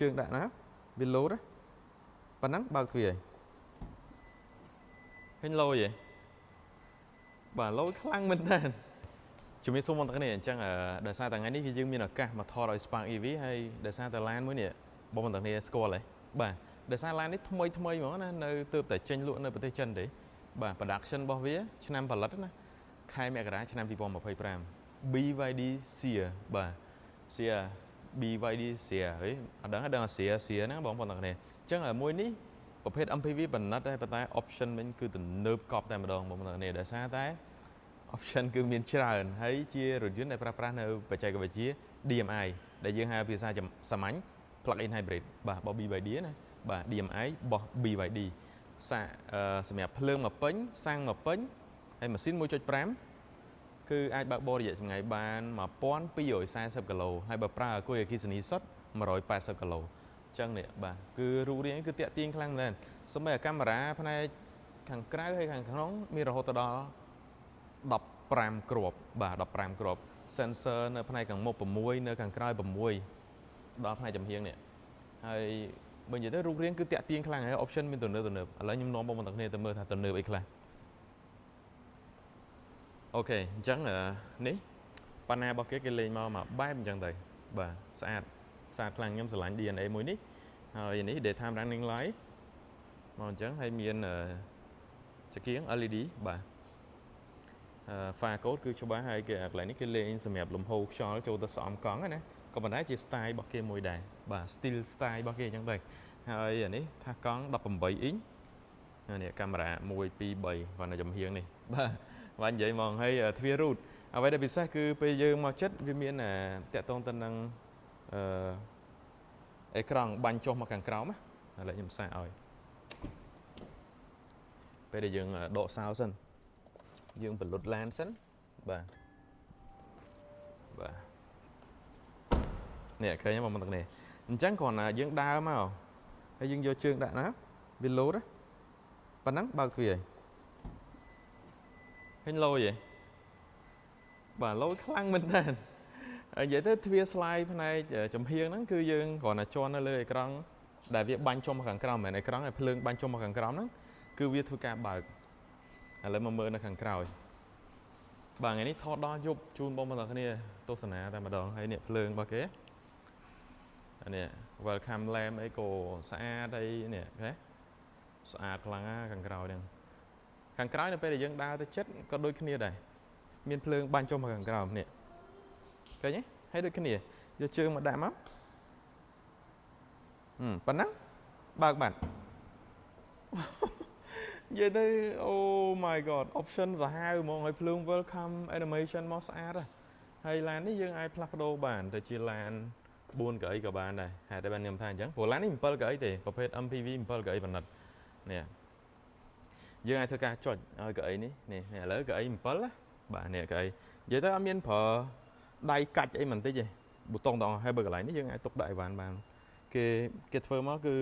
ជើងដាក់ណាវាលោតប៉ុណ្ណឹងបើកទ្វារឃើញលយទេបាទលយខ្លាំងមែនតើជំរាបសួរបងប្អូនគ្នាអញ្ចឹងដោយសារតែថ្ងៃនេះគឺយើងមានឱកាសមកថតឲ្យ Spark EV ហើយដោយសារតែឡានមួយនេះបងប្អូនទាំងគ្នាស្គាល់ហើយបាទដោយសារឡាននេះថ្មីថ្មីហ្មងណានៅទើបតែចេញលក់នៅប្រទេសចិនទេបាទ production របស់វាឆ្នាំផលិតណាខែមករាឆ្នាំ2025 BYD Seal បាទ Seal BYD Seal ហីអត់ដឹងដឹង Seal Seal ហ្នឹងបងប្អូនទាំងគ្នាអញ្ចឹងមួយនេះប្រភេទ MPV បណ្ណិតដែរប៉ុន្តែ option វិញគឺទំនើបកប់តែម្ដងបងប្អូនទាំងគ្នាដោយសារតែ option គឺមានច្រើនហើយជារថយន្តដែលប្រើប្រាស់នៅបច្ចេកវិទ្យា DMI ដែលយើងហៅភាសាសាមញ្ញ plug-in hybrid បាទរបស់ BYD ណាបាទ DMI របស់ BYD សាកសម្រាប់ភ្លើងមកពេញសាំងមកពេញហើយម៉ាស៊ីន1.5គឺអាចបើកបររយៈចម្ងាយបាន1240គីឡូហើយបើប្រើអគុយអគ្គិសនីសុទ្ធ180គីឡូអញ្ចឹងនេះបាទគឺរូបរាងគឺតាក់ទាញខ្លាំងមែនសូម្បីកាមេរ៉ាផ្នែកខាងក្រៅហើយខាងក្នុងមានរហូតដល់15គ្រាប់បាទ15គ្រាប់ sensor នៅផ្នែកខាងមុខ6នៅខាងក្រោយ6ដល់ផ្នែកចំហៀងនេះហើយបើនិយាយទៅរូបរាងគឺតាក់ទាញខ្លាំងហើយ option មានទំនើបទំនើបឥឡូវខ្ញុំនាំបងប្អូនទាំងគ្នាទៅមើលថាទំនើបអីខ្លះOK អញ្ចឹងនេះប៉ាណារបស់គេគេលេងមកមួយបែបអញ្ចឹងទៅបាទស្អាតស្អាតខ្លាំងខ្ញុំស្រឡាញ់ DNA មួយនេះហើយនេះ daytime running light មកអញ្ចឹងហើយមានចង្គៀង LED បាទ phare code គឺច្បាស់ហើយគេកន្លែងនេះគេលេងសម្រាប់លំហូរខ្យល់ចូលទៅស្អំកង់ណាក៏ប៉ុន្តែជា style របស់គេមួយដែរបាទ style style របស់គេអញ្ចឹងទៅហើយអានេះថាកង់18អ៊ីងនេះកាមេរ៉ា1 2 3បាទនៅចំហៀងនេះបាទបាទនិយាយហ្មងហើយទ្វាររូតអ្វីដែលពិសេសគឺពេលយើងមកចិត្តវាមានតាក់ទងទៅនឹងអឺ អេក្រង់បាញ់ចុះមកខាងក្រោមណាឥឡូវខ្ញុំសាកឲ្យពេលដែលយើងដកសោសិនយើងបលុតឡានសិនបាទបាទនេះឃើញទេបងប្អូនទាំងនេះអញ្ចឹងគ្រាន់តែយើងដើរមកហើយយើងយកជើងដាក់ណាវាលោតប៉ុណ្ណឹងបើកទ្វារឃើញលយទេបាទលយខ្លាំងមែនតើហើយនិយាយទៅទ្វារ slide ផ្នែកចំហៀងហ្នឹងគឺយើងគ្រាន់តែជាន់នៅលើអេក្រង់ដែលវាបាញ់ចុះមកខាងក្រោមមិនមែនអេក្រង់ឯភ្លើងបាញ់ចុះមកខាងក្រោមហ្នឹងគឺវាធ្វើការបើកឥឡូវមកមើលនៅខាងក្រោយបាទថ្ងៃនេះថតដល់យប់ជូនបងប្អូនទាំងគ្នាទស្សនាតែម្ដងហើយនេះភ្លើងរបស់គេអានេះ welcome lamp អីក៏ស្អាតអីនេះOK ស្អាតខ្លាំងណាស់ខាងក្រោយហ្នឹងខាងក្រោយនៅពេលដែលយើងដើរទៅចិត្តក៏ដូចគ្នាដែរមានភ្លើងបាញ់ចុះមកខាងក្រោមនេះឃើញទេហើយដូចគ្នាយកជើងមកដាក់មកហឹមប៉ុណ្ណឹងបើកបាត់និយាយទៅ Oh my god option សាហាវហ្មងហើយភ្លើង welcome animation មកស្អាតហើយឡាននេះយើងអាចផ្លាស់ប្ដូរបានទៅជាឡាន4កៅអីក៏បានដែរហេតុតែបានខ្ញុំថាអញ្ចឹងព្រោះឡាននេះ7កៅអីទេប្រភេទ MPV 7កៅអីប៉ុណ្ណឹតនេះយើងអាចធ្វើការចុចឲ្យកៅអីនេះនេះឥឡូវកៅអី7ណាបាទនេះកៅអីនិយាយទៅអត់មានប្រើដៃកាច់អីមិនតិចទេប៊ូតុងទាំងអស់ហើយបើកន្លែងនេះយើងអាចទុកដាក់អីវ៉ាន់បានគេគេធ្វើមកគឺ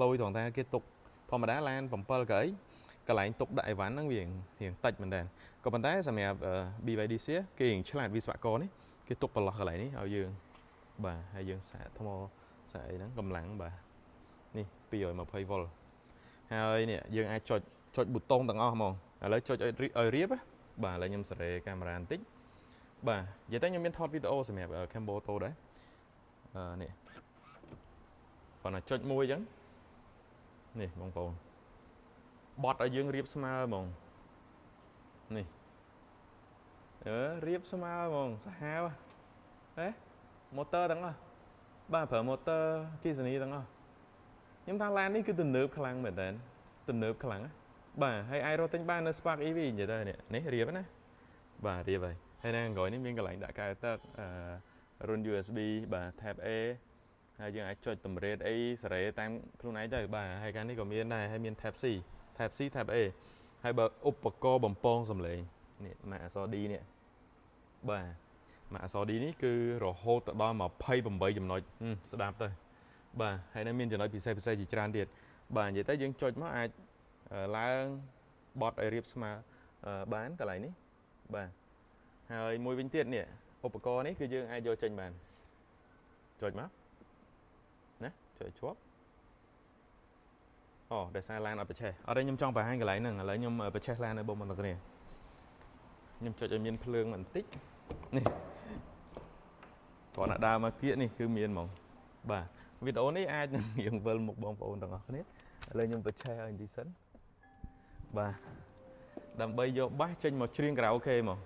លយត្រង់ថាគេទុកធម្មតាឡាន7កៅអីកន្លែងទុកដាក់អីវ៉ាន់ហ្នឹងវារៀងតិចមែនតើក៏ប៉ុន្តែសម្រាប់ BYD Seal គេរៀងឆ្លាតវិស្វករនេះគេទុកប្រឡោះកន្លែងនេះឲ្យយើងបាទហើយយើងសាកថ្មសាកអីហ្នឹងកម្លាំងបាទនេះ220 V ហើយនេះយើងអាចចុចចុចប៊ូតុងទាំងអស់ហ្មងឥឡូវចុចឲ្យឲ្យរៀបបាទឥឡូវខ្ញុំសេរីកាមេរ៉ាបន្តិចបាទនិយាយទៅខ្ញុំមានថតវីដេអូសម្រាប់ Cambo Auto ដែរអឺនេះ គ្រាន់តែចុចមួយអញ្ចឹងនេះបងប្អូនបត់ឲ្យយើងរៀបស្មើហ្មងនេះអឺរៀបស្មើហ្មងសាហាវហ៎ម៉ូទ័រទាំងអស់បាទប្រើម៉ូទ័រអគ្គិសនីទាំងអស់ខ្ញុំថាឡាននេះគឺទំនើបខ្លាំងមែនតើទំនើបខ្លាំងណាបាទហើយអាចរកទិញបាននៅ Spark EV និយាយទៅនេះនេះរៀបណាបាទរៀបហើយហើយនៅខាងក្រោយនេះមានកន្លែងដាក់កែវទឹកអឺរុន USB បាទ Type A ហើយយើងអាចចុចតម្រេតអីសេរីតាមខ្លួនឯងទៅបាទហើយកាលនេះក៏មានដែរហើយមាន Type C Type C Type A ហើយបើឧបករណ៍បំពងសំឡេងនេះម៉ាកអក្សរ D នេះបាទម៉ាកអក្សរ D នេះគឺរហូតទៅដល់28ចំណុចស្ដាប់ទៅបាទហើយនៅមានចំណុចពិសេសពិសេសជាច្រើនទៀតបាទនិយាយទៅយើងចុចមកអាចឡើងបត់ឲ្យរៀបស្មើបានកន្លែងនេះបាទហើយមួយវិញទៀតនេះឧបករណ៍នេះគឺយើងអាចយកចេញបានចុចមកណា ចុចជាប់អូដោយសារឡានអត់ប្រឆេះអត់ទេខ្ញុំចង់បង្ហាញកន្លែងហ្នឹងឥឡូវខ្ញុំប្រឆេះឡានឲ្យបងប្អូនទាំងគ្នាខ្ញុំចុចឲ្យមានភ្លើងបន្តិចនេះគ្រាន់តែដើរមកគៀកនេះគឺមានហ្មងបាទវីដេអូនេះអាចនឹងរៀងវិលមុខបងប្អូនទាំងអស់គ្នាឥឡូវខ្ញុំប្រឆេះឲ្យបន្តិចសិនបាទដើម្បីយក bass ចេញមកច្រៀងខារ៉ាអូខេហ្មង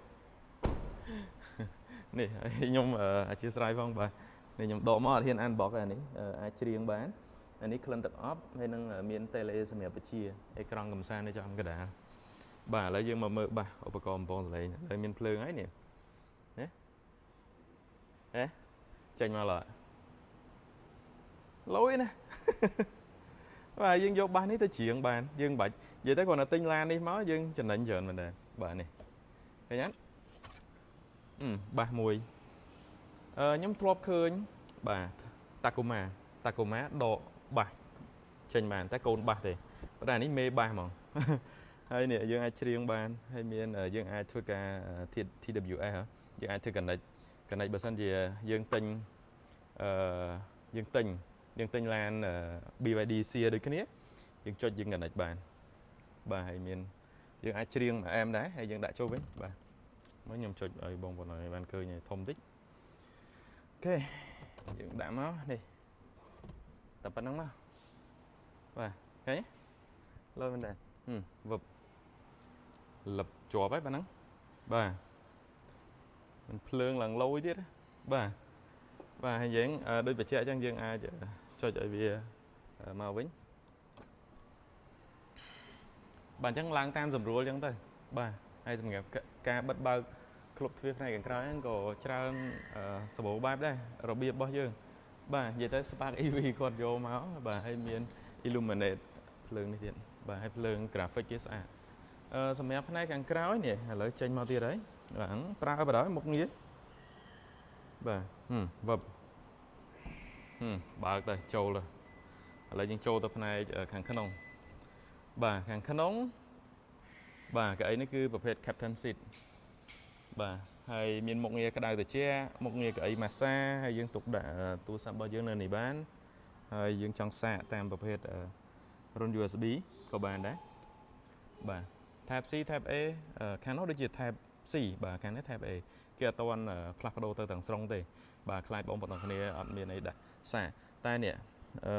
នេះខ្ញុំអធិស្ឋានផងបាទនេះខ្ញុំដកមកអត់ហ៊ាន unbox អានេះអាចច្រៀងបានអានេះក្លិនទឹកអប់ហើយនឹងមាន tele សម្រាប់បញ្ជាអេក្រង់កំសាន្តនៅចំកណ្ដាលបាទឥឡូវយើងមកមើល bass ឧបករណ៍បំពងសំឡេងឥឡូវមានភ្លើងហើយនេះណាហេចេញមកឡើយលយណាបាទយើងយក bass នេះទៅច្រៀងបានយើងមិនបាច់និយាយទៅគ្រាន់តែទិញឡាននេះមកយើងចំណេញច្រើនមែនតើបាទនេះឃើញអត់ bass មួយខ្ញុំធ្លាប់ឃើញបាទ Tacoma Tacoma ដក bass ចេញបានតែកូន bass ទេប៉ុន្តែនេះមេ bass ហ្មងហើយនេះយើងអាចច្រៀងបានហើយមានយើងអាចធ្វើការ TWS យើងអាចធ្វើ connect connect បើសិនជាយើងទិញអឺយើងទិញយើងទិញឡាន BYD Seal ដូចគ្នាយើងចុចយើង connect បានបាទហើយមានយើងអាចច្រៀងអែមដែរហើយយើងដាក់ចូលវិញបាទមកខ្ញុំចុចឲ្យបងប្អូនឲ្យបានឃើញធំតិច OK យើងដាក់មកនេះតែប៉ុណ្្នឹងមកបាទឃើញលើមែនតើវឹបលឹបជាប់ហើយប៉ុណ្ណឹងបាទមិនភ្លើងឡើងលយទៀតបាទបាទហើយយើងដូចបញ្ជាក់អញ្ចឹងយើងអាចចុចឲ្យវាមកវិញបាទអញ្ចឹងឡើងតាមសម្រួលអញ្ចឹងទៅបាទហើយសម្រាប់ការបិទបើកក្លុបទ្វារផ្នែកខាងក្រោយហ្នឹងក៏ច្រើនសម្បូរបែបដែររបៀបរបស់យើងបាទនិយាយទៅ Spark EV គាត់យកមកបាទហើយមាន illuminate ភ្លើងនេះទៀតបាទហើយភ្លើង graphic គេស្អាតអឺសម្រាប់ផ្នែកខាងក្រោយនេះឥឡូវចេញមកទៀតហើយបាទប្រើបណ្ដោយមុខងារបាទវឹបបើកទៅចូលទៅឥឡូវយើងចូលទៅផ្នែកខាងក្នុងបាទខាងក្នុងបាទកៅអីនេះគឺប្រភេទ Captain Seat បាទហើយមានមុខងារក្តៅត្រជាក់មុខងារកៅអីម៉ាស្សាហើយយើងទុកដាក់ទូរស័ព្ទរបស់យើងនៅនេះបានហើយយើងចង់សាកតាមប្រភេទរន្ធ USB ក៏បានដែរបាទ Type C Type A ខាងនោះដូចជា Type C បាទខាងនេះ Type A គេអត់ទាន់ផ្លាស់ប្ដូរទៅទាំងស្រុងទេបាទខ្លាចបងប្អូនទាំងគ្នាអត់មានអីដាក់សាតែនេះអឺ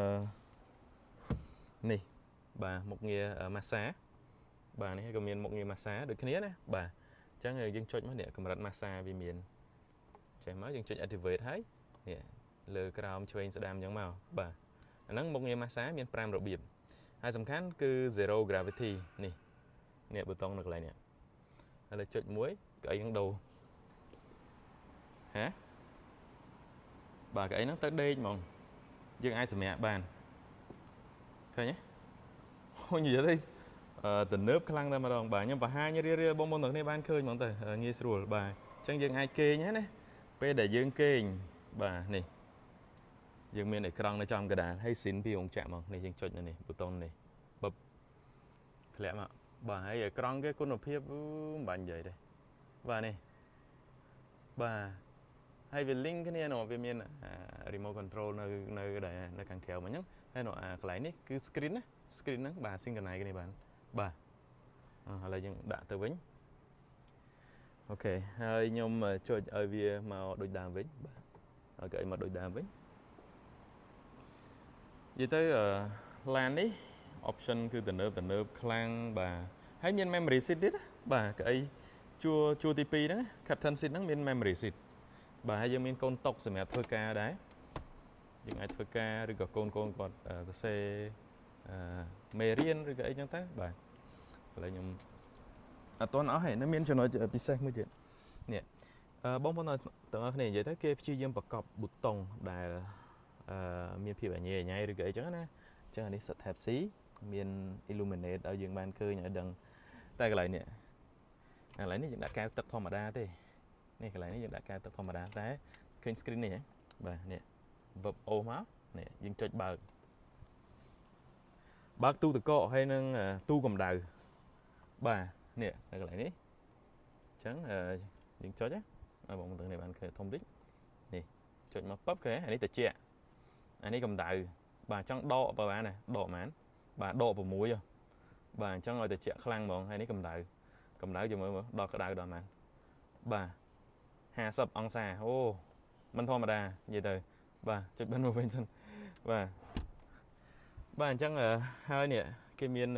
នេះបាទមុខងារម៉ាស្សាបាទនេះក៏មានមុខងារម៉ាស្សាដូចគ្នាណាបាទអញ្ចឹងយើងចុចមកនេះកម្រិតម៉ាស្សាវាមានចេះមកយើងចុច activate ហើយនេះលើក្រោមឆ្វេងស្ដាំអញ្ចឹងមកបាទអាហ្នឹងមុខងារម៉ាស្សាមាន5របៀបហើយសំខាន់គឺ zero gravity នេះនេះប៊ូតុងនៅកន្លែងនេះឥឡូវចុចមួយកៅអីហ្នឹងដូរហ៎បាទកៅអីហ្នឹងទៅដេកហ្មងយើងអាចសម្រាកបានឃើញទេអូនិយាយទៅអឺទំនើបខ្លាំងតែម្ដងបាទខ្ញុំបង្ហាញរៀលៗបងប្អូនទាំងគ្នាបានឃើញហ្មងទៅងាយស្រួលបាទអញ្ចឹងយើងអាចគេងហ្នឹងណាពេលដែលយើងគេងបាទនេះយើងមានអេក្រង់នៅចំកណ្ដាលហើយស៊ីនពីរោងចក្រហ្មងនេះយើងចុចនៅនេះប៊ូតុងនេះបឹបធ្លាក់មកបាទហើយអេក្រង់គេគុណភាពមិនបាញ់និយាយទេបាទនេះបាទហើយវា link គ្នានោះវាមាន remote control នៅនៅដែលនៅខាងក្រៅមកហ្នឹងហើយនៅអាកន្លែងនេះគឺ screen ណា screen ហ្នឹងបាទ synchronize គ្នាបានបាទឥឡូវយើងដាក់ទៅវិញ OK ហើយខ្ញុំចុចឲ្យវាមកដូចដើមវិញបាទឲ្យកៅអីមកដូចដើមវិញនិយាយទៅឡាននេះ option គឺទំនើបទំនើបខ្លាំងបាទហើយមាន memory seat ទៀតណាបាទកៅអីជួរជួរទី2ហ្នឹង captain seat ហ្នឹងមាន memory seat បាទហើយយើងមានកូនតុសម្រាប់ធ្វើការដែរយើងអាចធ្វើការឬក៏កូនកូនគាត់សរសេរមេរៀនឬក៏អីចឹងទៅបាទឥឡូវខ្ញុំអត់ទាន់អស់ទេនៅមានចំណុចពិសេសមួយទៀតនេះបងប្អូនទាំងអស់គ្នានិយាយទៅគេព្យាយាមប្រកបប៊ូតុងដែលអឺមានភាពអញញ៉ៃឬក៏អីចឹងណាអញ្ចឹងអានេះ Type C មាន illuminate ឲ្យយើងបានឃើញឲ្យដឹងតែកន្លែងនេះកន្លែងនេះយើងដាក់កែវទឹកធម្មតាទេនេះកន្លែងនេះយើងដាក់កែវទឹកធម្មតាតែឃើញ screen នេះហ៎បាទនេះវឹបអូមកនេះយើងចុចបើកបើកទូទឹកកកហើយនឹងទូកម្ដៅបាទនេះនៅកន្លែងនេះអញ្ចឹងយើងចុចណាឲ្យបងប្អូនទាំងនេះបានឃើញធំតិចនេះចុចមកពឹបឃើញអានេះត្រជាក់អានេះកម្ដៅ បាទចង់ដកប្រហែលណាដកប៉ុន្មានបាទដក6ហ៎បាទអញ្ចឹងឲ្យត្រជាក់ខ្លាំងហ្មងហើយនេះកម្ដៅកម្ដៅចាំមើលមើលដល់ក្ដៅដល់ប៉ុន្មានបាទ50អង្សាអូមិនធម្មតានិយាយទៅបាទចុចបិទមកវិញសិនបាទបាទអញ្ចឹងហើយនេះគេមាន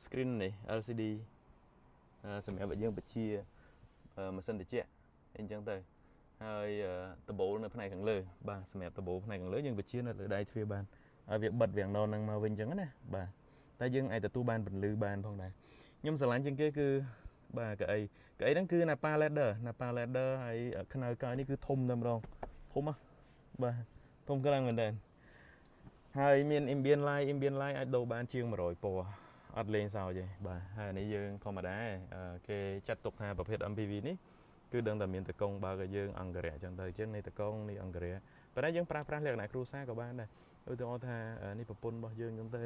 screen នេះ LCD សម្រាប់ឲ្យយើងបញ្ជាម៉ាស៊ីនត្រជាក់អីអញ្ចឹងទៅហើយដបូលនៅផ្នែកខាងលើបាទសម្រាប់ដបូលផ្នែកខាងលើយើងបញ្ជានៅលើដៃទ្វារបានឲ្យវាបិទវាំងននហ្នឹងមកវិញអញ្ចឹងណាបាទតែយើងអាចទទួលបានពន្លឺបានផងដែរខ្ញុំស្រឡាញ់ជាងគេគឺបាទកៅអីកៅអីហ្នឹងគឺ Nappa Leather Nappa Leather ហើយខ្នើកៅនេះគឺធំតែម្ដងធំហ៎បាទធំខ្លាំងមែនតើហើយមាន ambient light ambient light អាចដូរបានជាង100ពណ៌អត់លេងសើចទេបាទហើយនេះយើងធម្មតាគេចាត់ទុកថាប្រភេទ MPV នេះគឺដឹងតែមានតកងបើកឲ្យយើងអង្គរៈអញ្ចឹងទៅអញ្ចឹងនេះតកងនេះអង្គរៈប៉ុន្តែយើងប្រើប្រាស់លក្ខណៈគ្រួសារក៏បានដែរឧទាហរណ៍ថានេះប្រពន្ធរបស់យើងអញ្ចឹងទៅ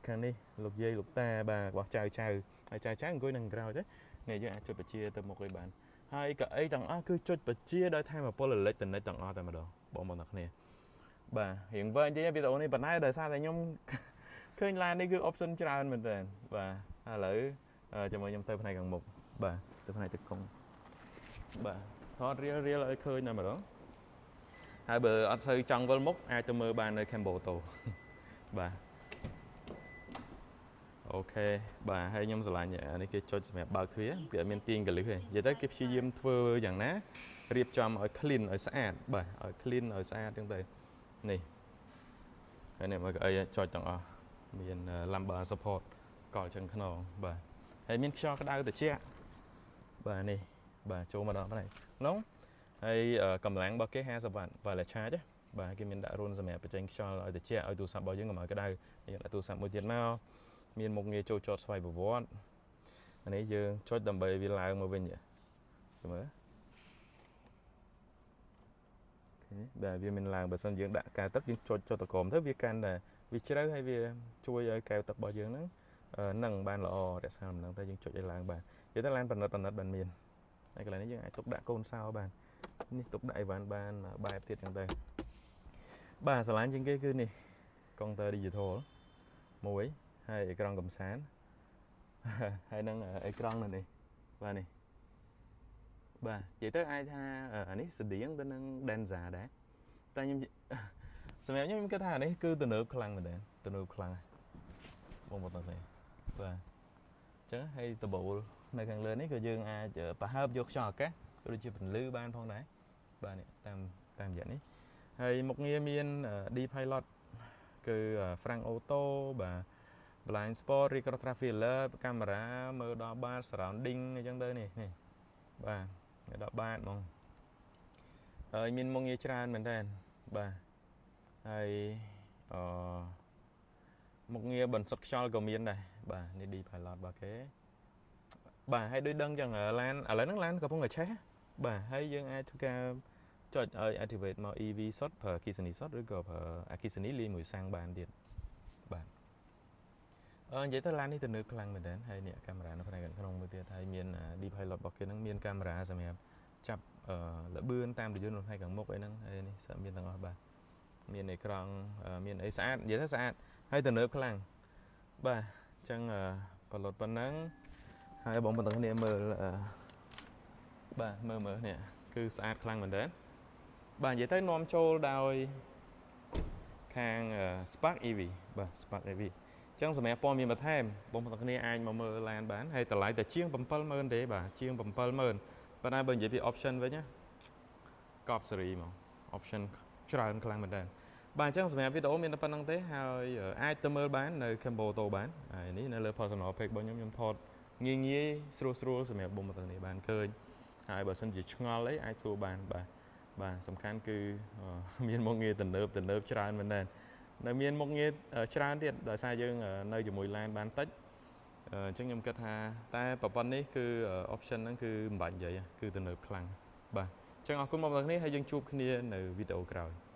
ខាងនេះលោកយាយលោកតាបាទរបស់ចៅចៅហើយចៅចៅអង្គុយនឹងក្រោយទៅនេះយើងអាចចុចបញ្ជាទៅមុខឲ្យបានហើយកៅអីទាំងអស់គឺចុចបញ្ជាដោយថែមពលអេឡិចត្រូនិកទាំងអស់តែម្ដងបងប្អូនទាំងគ្នាបាទរៀងវែងតិចវីដេអូនេះប៉ុន្តែដោយសារតែខ្ញុំឃើញឡាននេះគឺ option ច្រើនមែនទែនបាទឥឡូវជាមួយខ្ញុំទៅផ្នែកខាងមុខបាទទៅផ្នែកទឹកកងបាទថតរៀលរៀលឲ្យឃើញតែម្ដងហើយបើអត់សូវចង់វិលមុខអាចទៅមើលបាននៅ Camboto បាទអូខេបាទហើយខ្ញុំស្រឡាញ់នេះគេចុចសម្រាប់បើកទ្វារគេអត់មានទាញកលឹះទេនិយាយទៅគេព្យាយាមធ្វើយ៉ាងណារៀបចំឲ្យ clean ឲ្យស្អាតបាទឲ្យ clean ឲ្យស្អាតចឹងទៅនេះហើយនេះមកកៅអីចុចទាំងអស់មាន lumbar support កលជើងខ្នងបាទហើយមានខ្យល់ក្តៅត្រជាក់បាទនេះបាទចូលមកដល់ផ្នែកក្នុងហើយកម្លាំងរបស់គេ50វ៉ាត់ wireless charge បាទគេមានដាក់រុនសម្រាប់បញ្ចេញខ្យល់ឲ្យត្រជាក់ឲ្យទូរស័ព្ទរបស់យើងកុំឲ្យក្តៅយើងដាក់ទូរស័ព្ទមួយទៀតមកមានមុខងារចូលចតស្វ័យប្រវត្តិអានេះយើងចុចដើម្បីវាឡើងមកវិញមើលបាទវាមានឡើងបើសិនយើងដាក់កែវទឹកយើងចុចចុចតក្រោមទៅវាកាន់តែវាជ្រៅហើយវាជួយឲ្យកែវទឹករបស់យើងហ្នឹងនឹងបានល្អរក្សាលំនឹងតែយើងចុចឲ្យឡើងបាននិយាយទៅឡានប្រណិតប្រណិតបានមានហើយកន្លែងនេះយើងអាចទុកដាក់កូនសោបាននេះទុកដាក់អីវ៉ាន់បានបែបទៀតចឹងទៅបាទស្រឡាញ់ជាងគេគឺនេះកុងទ័រ digital មួយហើយអេក្រង់កំសាន្តហើយនឹងអេក្រង់នៅនេះបាទនេះបាទនិយាយទៅអាចថាអានេះស្តៀងទៅនឹង Denza ដែរតែខ្ញុំសម្រាប់ខ្ញុំខ្ញុំគិតថាអានេះគឺទំនើបខ្លាំងមែនទែនទំនើបខ្លាំងបងប្អូនទាំងបាទអញ្ចឹងហើយដបូលនៅខាងលើនេះក៏យើងអាចប្រហើបយកខ្យល់អាកាសក៏ដូចជាពន្លឺបានផងដែរបាទនេះតាមតាមរយៈនេះហើយមុខងារមាន D Pilot គឺ Front Auto បាទ blind spot ឬក៏ traffic alert កាមេរ៉ាមើលដល់បាត surrounding អញ្ចឹងទៅនេះនេះបាទដល់បាតហ្មងហើយមានមុខងារច្រើនមែនតើបាទហើយអឺមុខងារបន្សុទ្ធខ្យល់ក៏មានដែរបាទនេះ D Pilot របស់គេបាទហើយដូចដឹងចឹងឡានឥឡូវហ្នឹងឡានកំពុងតែឆេះបាទហើយយើងអាចធ្វើការចុចឲ្យ activate មក EV សុទ្ធប្រើអគ្គិសនីសុទ្ធឬក៏ប្រើអគ្គិសនីលាយមួយសាំងបានទៀតបាទអឺនិយាយទៅឡាននេះទំនើបខ្លាំងមែនទែនហើយនេះកាមេរ៉ានៅផ្នែកខាងក្នុងមួយទៀតហើយមាន D Pilot របស់គេហ្នឹងមានកាមេរ៉ាសម្រាប់ចាប់ល្បឿនតាមរថយន្តនៅផ្នែកខាងមុខអីហ្នឹងហើយនេះសមានទាំងអស់បាទមានអេក្រង់មានអីស្អាតនិយាយទៅស្អាតហើយទំនើបខ្លាំងបាទអញ្ចឹងផលិតប៉ុណ្ណឹងហើយបងប្អូនទាំងគ្នាមើលបាទមើលមើលនេះគឺស្អាតខ្លាំងមែនទែនបាទនិយាយទៅនាំចូលដោយខាង Spark EV បាទ Spark EV អញ្ចឹងសម្រាប់ព័ត៌មានបន្ថែមបងប្អូនទាំងគ្នាអាចមកមើលឡានបានហើយតម្លៃតែជាង70000ទេបាទជាង70000ប៉ុន្តែបើនិយាយពី option វិញណាកប់សេរីហ្មង option ច្រើនខ្លាំងមែនទែនបាទអញ្ចឹងសម្រាប់វីដេអូមានតែប៉ុណ្្នឹងទេហើយអាចទៅមើលបាននៅ Camboto បានហើយនេះនៅលើ personal page របស់ខ្ញុំខ្ញុំថតងាយងាយស្រួលស្រួលសម្រាប់បងប្អូនទាំងនេះបានឃើញហើយបើសិនជាឆ្ងល់អីអាចសួរបានបាទបាទសំខាន់គឺមានមុខងារទំនើបទំនើបច្រើនមែនទែននៅមានមុខងារច្រើនទៀតដោយសារយើងនៅជាមួយឡានបានតិចអញ្ចឹងខ្ញុំគិតថាតែប្រព័ន្ធនេះគឺ option ហ្នឹងគឺមិនបាច់និយាយគឺទំនើបខ្លាំងបាទអញ្ចឹងអរគុណបងប្អូនគ្នាហើយយើងជួបគ្នានៅវីដេអូក្រោយ។